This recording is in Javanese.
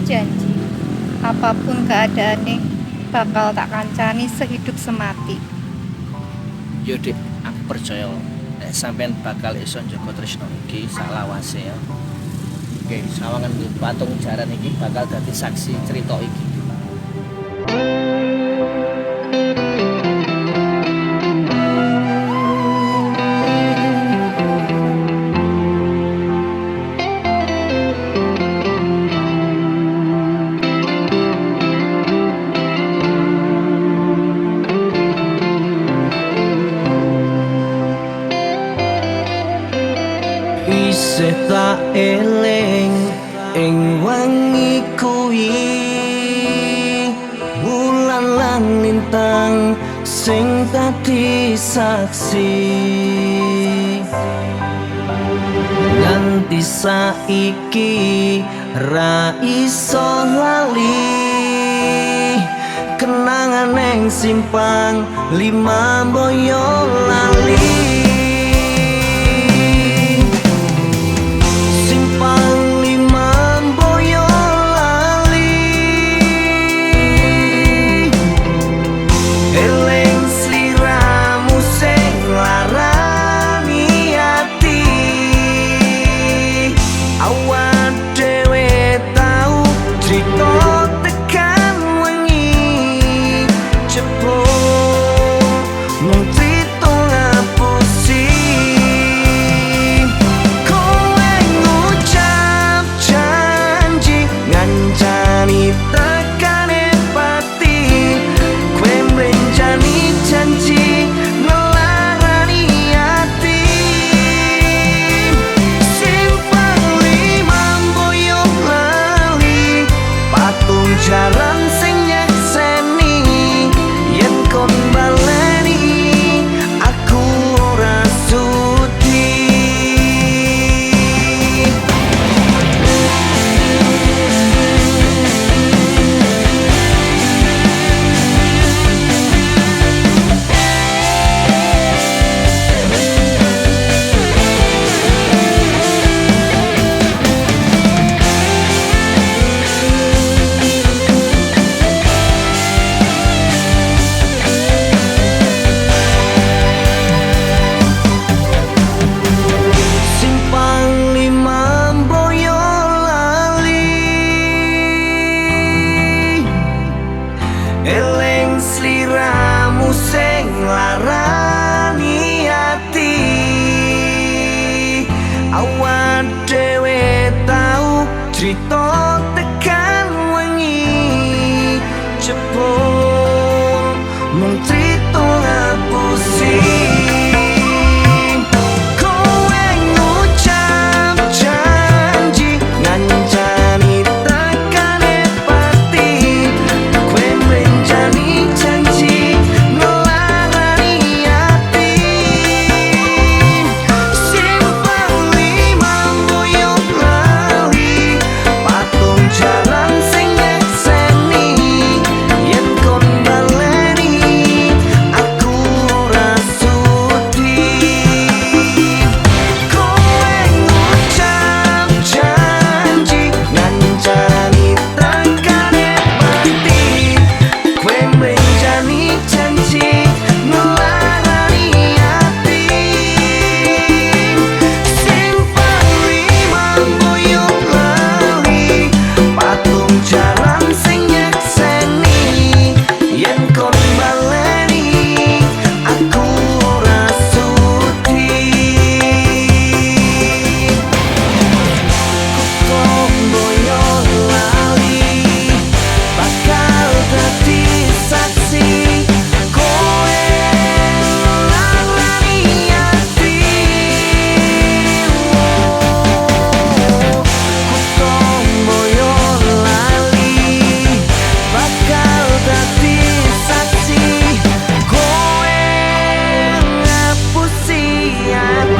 Janji, apapun keadaane bakal tak kancani sehidup semati. Yo Dik, aku percaya nek sampean bakal iso njaga tresno iki saklawase ya. Oke, sawangan patung jaran iki bakal dadi saksi cerita iki. Isih tak eling ing wengi kuwi, wulan lan lintang sing dadi saksi. Nganti saiki ra iso lali, kenangan ing simpang lima Boyolali. Simpang lima Boyolali, eling sliramu sing nglarani ati. Awak dhewe tau crita tekan wengi, jebul mung crita ngapusi. Kowe ngucap janji ngancani tekane pati, kowe mrenjani janji ngelarani ati. Simpang lima Boyolali, patung jaran sing nyekseni, yen kon baleni aku ora sudi. Simpang lima Boyolali, eling sliramu sing nglarani ati. Awak dhewe tau crita tekan wengi, jebul mung crita ngapusi. Kowe ngucap janji ngancani tekane pati, kowe mrenjani janji ngelarani ati. Simpang lima Boyolali, patung jaran sing nyekseni, yen kon baleni aku ora sudi. Kowe ngucap janji ngancani tekane pati, kowe mrenjani janji ngelarani ati. Simpang lima Boyolali, patung jaran sing nyekseni, yen kon baleni aku ora sudi. Kutha Boyolali bakal dadi saksi, kowe nglarani ati. Kutha Boyolali bakal dadi saksi, kowe ngapusi ati.